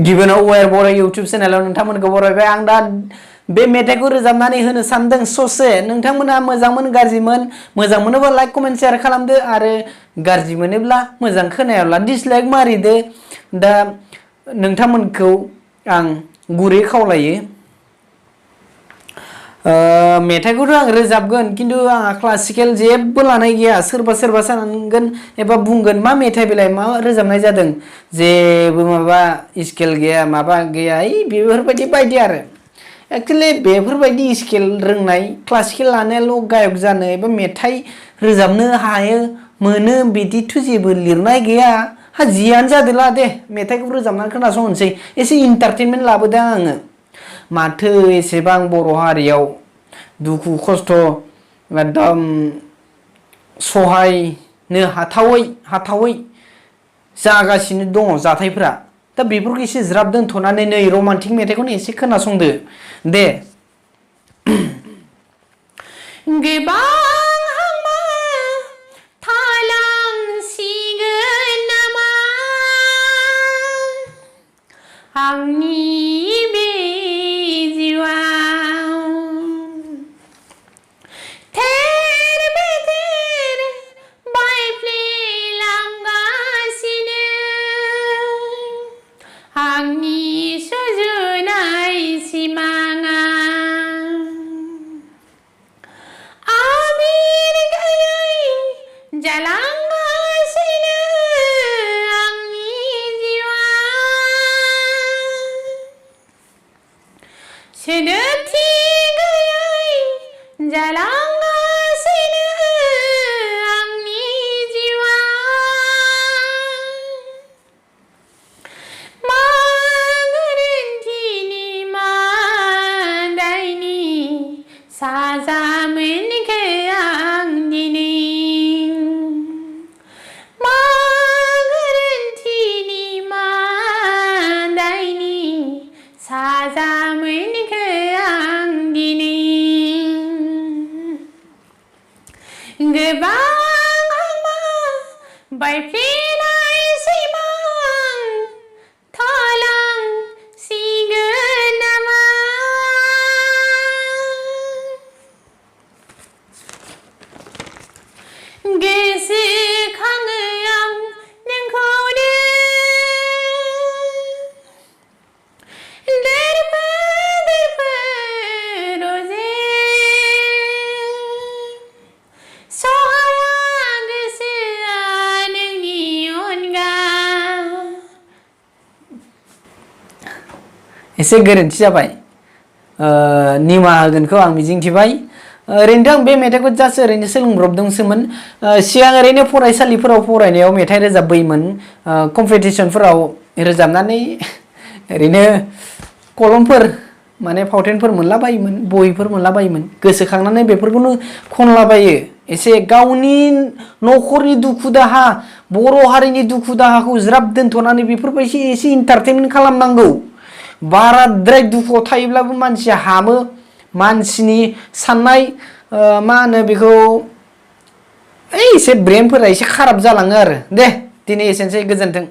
गिबियावनो अवेर बर' इउटुब चेनेलाव नोंथांमोनखौ बरायबाय आं दा बे मेथाइखौ रोजाबनानै होनो सानदों ससे नोंथांमोना मोजांमोन गाज्रिमोन मोजां मोनोबा लाइक कमेन्ट शेयार खालामदो आरो गाज्रि मोनोब्ला मोजां खोनायाब्ला डिसलाइक मारिदो दा नोंथांमोनखौ आं गुरै खावलायो मेथाइखौथ' आं रोजाबगोन खिन्थु आंहा क्लासिकेल जेबो लानाय गैया सोरबा सानगोन एबा बुंगोन मा मेथाइ बेलाय मा रोजाबनाय जादों जेबो माबा स्केल गैया माबा गैया बेफोरबायदि बायदि आरो एक्चुअली बेफोरबायदि स्केल रोंनाय क्लासिकेल लानायल' गायक जानो एबा मेथाइ रोजाबनो हायो मोनो बिदिथ' जेबो लिरनाय गैया हा जियानो जादोला दे मेथाइखौ रोजाबनानै खोनासंनोसै एसे इन्टारटेनमेन्ट लाबोदों आङो माथो एसेबां बर' हारियाव दुखु खस्थ' एकदम सहायनो हाथावै जागासिनो दङ जाथायफोरा दा बेफोरखौ एसे ज्राब दोनथ'नानै नै रमान्टिक मेथाइखौनो एसे खोनासंदो दे आंनि बे जिउआव थेर बेथेर बायफ्लेलांगासिनो आंनि सुजुनाय सिमाङा आबिर गैयै जालांगासिनो सोदोबथि गैयै जालांगासिनो आंनि जिउआ मा गोरोन्थिनि मा दायनि साजा मोनखो आं दिनै मा गोरोन्थिनि मा दायनि साजा मोनखो आं दिनै गोबां आंमा बायफ्लेनाय सिमां थालांसिगोन नामा गोसोखाङो आं नोंखौनो एसे गोरोन्थि जाबाय निमाहा होगोनखौ आं मिजिंथिबाय ओरैनोथ' आं बे मेथाइखौ जास्ट ओरैनो सोलोंब्रबदोंसोमोन सिगां ओरैनो फरायसालिफोराव फरायनायाव मेथाइ रोजाबबोयोमोन कम्पिटिसनफोराव रोजाबनानै ओरैनो कलमफोर माने फावथेनफोर मोनलाबायोमोन बहिफोर मोनलाबायोमोन गोसोखांनानै बेफोरखौनो खनलाबायो एसे गावनि न'खरनि दुखु दाहा बर' हारिनि दुखु दाहाखौ ज्राब दोनथ'नानै बेफोरबायदि एसे इन्टारटेनमेन्ट खालामनांगौ बाराद्राय दुखुआव थायोब्लाबो मानसिया हामो मानसिनि साननाय मा होनो बेखौ एसे ब्रेनफोरा एसे खाराब जालाङो आरो दे दिनै एसेनोसै गोजोन्थों।